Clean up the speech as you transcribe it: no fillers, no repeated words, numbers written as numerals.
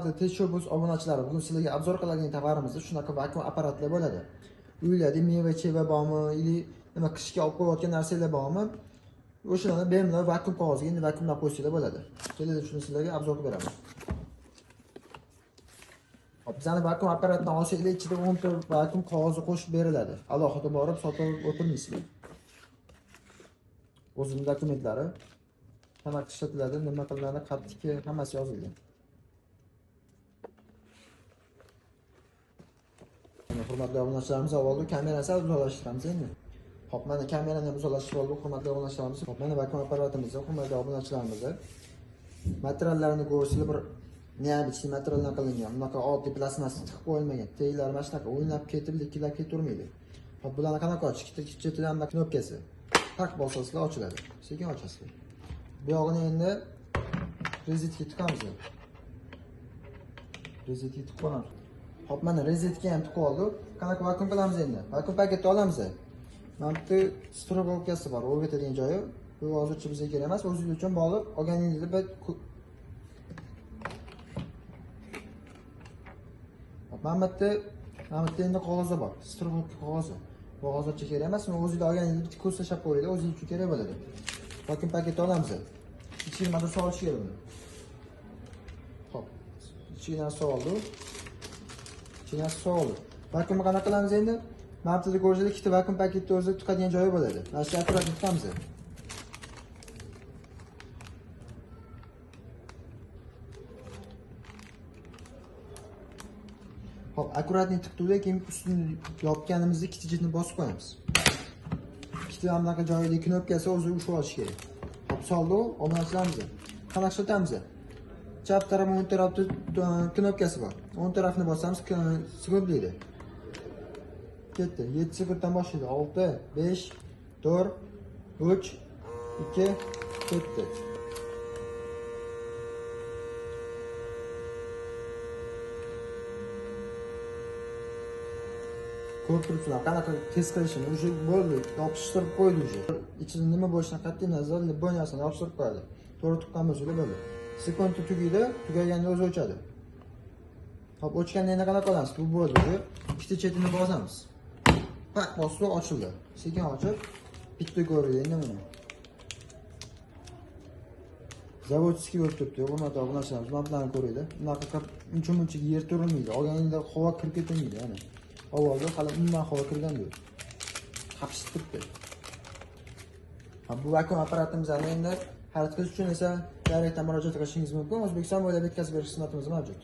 Hurmatli Tezshop.uz obunachilari, bugun sizlarga obzor qiladigan tovarimizda shunaqa vakuum apparatlar bo'ladi. Uylarda meva-cheva bormi, ili nima qishga olib qo'yayotgan narsalar bormi? O'shalarni bemalol vakuum qog'oziga endi vakuumlab qo'ysanglar bo'ladi. Keladi, shuni sizlarga obzor qilib beraman. Hop, bizani vakuum apparatdan olsanglar, ichida 10 ta vakuum qog'ozi qo'shib beriladi. Alohida borib sotib o'tirmaysizlar. O'zining dokumentlari, qanaqa ishlatiladi, nima qilinadi, qattiqki hammasi yozilgan. Hurmatli obunachilarimiz, avvalda kamerani uzoqlashtiramiz endi. Hop, mana kamerani ham uzoqlashtirib oldik, hurmatli obunachilarimiz. Hop, mana vakuum apparatimizni, hurmatli obunachilarimiz. Materiallarini ko'rsanglar, bir необычный materialdan qilingan. Bunaqa oddiy plastmassa tiqib qo'yilmagan. Teglari mana shunaqa o'ynab ketib, likillab ketavermaydi. Hop, bularni qanaqa ochish? Ikkita chetidan knopkasi. Tak bosasizlar ochiladi. Sekin ochasizlar. Bu yog'ini endi rozetkaga tiqamiz. Rozetkaga tiqib qo'yamiz. Hop, mana rozetkaga ham tiqib oldik. Qanaqa vakuum qilamiz endi? Vakuum paketni olamiz. Mana bu yerda strobovkasi bor, o'rgatadigan joyi. Bu hozircha bizga kerak emas. O'zingiz uchun bog'liq olganingizda bir. Hop, mana bu yerda endi qog'ozi bor. Strobovka qog'ozi. Bu hozircha kerak emas. Uni o'zingiz olganingizda bitta ko'z tashlab qo'yinglar, o'zingiz uchun kerak bo'ladi. Vakuum paketni olamiz. Ichiga nimadir solish kerak buni. Hop, ichiga narsa soldik. Ichiga soldik. Vakuumni qanaqa qilamiz endi? Mana bu yerda ko'rsangiz ikkita vakuum paketni o'zi tiqadigan joyi bo'ladi. Mana shu apparatni tiqamiz. Hop, akkuratni tiqdik, keyin ustini yopganimizda ikkita chetini bosib qo'yamiz. Ikkita bunaqa joyida knopkasi o'zi ushlab olish kerak. Hop, soldik, obunachilarimiz. Qanaqa ishlatamiz? Chap taraf, o'ng tarafda knopkasi bor. O'ng tarafni bosamiz, sekundlaydi. Ketdi. 7 sekunddan boshlaydi. 6, 5, 4, 3, 2, ketdi. Ko'rib turibsizlar, qanaqa tez qilishini, уже bo'ldi, yopishtirib qo'ydi уже. Ichida nima bo'lishidan qat'iy nazar, bu narsani yopishtirib qo'yadi. To'g'ri tuqqan bo'lsa bo'ldi. Sekundda tugaydi, tugaganda o'zi o'chadi. Hop, o'chganda endi qanaqa qilamiz? Bu bo'ldi уже. Ikkita chetini bosamiz. Pak bosdi, ochildi. Sekin ochib, bitta ko'rildi endi buni. Zavodskiy bo'lib turibdi, hurmatli obunachilarimiz, mana bularni ko'ringlar. Bunaqa qilib uncha-muncha yer turilmaydi. Olganingda havo kirib ketmaydi, ya'ni. Avvalda hali umuman havo kirgan yo'q. Qapishib turibdi. Bu vakuum apparatimizni endi xarid qilish uchun esa direktdan murojaat qilishingiz mumkin. O'zbekiston bo'ylab yetkazib berish xizmatimiz mavjud.